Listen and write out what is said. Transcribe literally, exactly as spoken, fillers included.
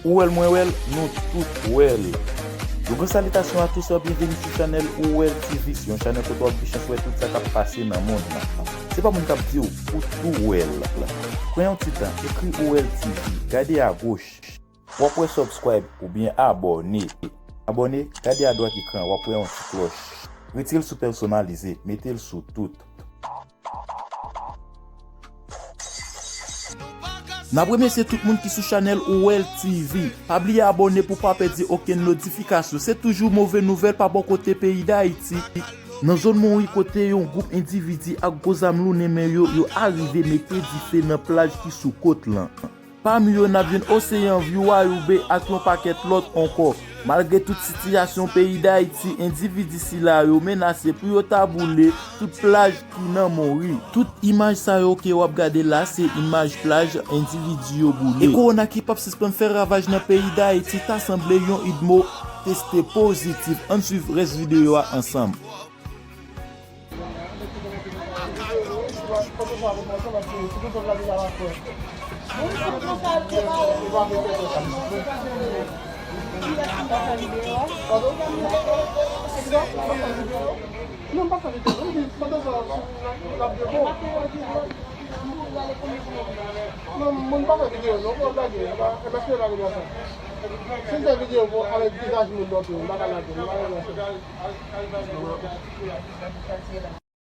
Ou wè l, mwen wè l, nou tout wè l. Yon gran salitasyon a tous, byenveni sou chanèl Ou Wè L T V, se yon chanèl kote w ap gen chans wè tout sa k ap pase nan mond lan. Se pa moun k ap di w pou tou wè l. Pran yon ti tan, ekri Ou Wè L T V, gade agoch, w ap wè subscribe oubyen abòne. Abòne, gade adwat ekran, w ap wè yon ti klòch. Retire l sou pèsonalize, mete l sou tout. N ap remèsye tout moun ki sou chanèl Ou Wè L T V. Pa bliye abòne pou w pa pèdi okenn notifikasyon. Se toujou move nouvèl pa bò kote peyi Dayiti. Nan zòn Monwi kote yon gwoup endividi ak gwo zam lou nan men yo, yo arive mete dife nan plaj ki sou kot lan. Pami yo, n ap jwenn Ocean View, Wayou Bay ak yon pakèt lòt ankò. Malgre tout sitiyasyon peyi Dayiti, endividi sila yo menase pou yo ta boule tout plaj ki nan Monwi. Tout imaj sa yo ke w ap gade la, se imaj plaj endividi yo boule. E kowona ki p ap sispann fè ravaj nan peyi Dayiti, ta sanble yon idmo teste pozitif. Ann swiv rès videyo a ansanm. Non, m pa fè videyo, non, m di, pandan sa, l ap de bon. Non, moun pa fè videyo, non, fò w blage, e pa, e pa fè lage sa. Si m fè videyo pou, avèk vizaj moun nan tou, m pa ka lage, m pa ka lage sa.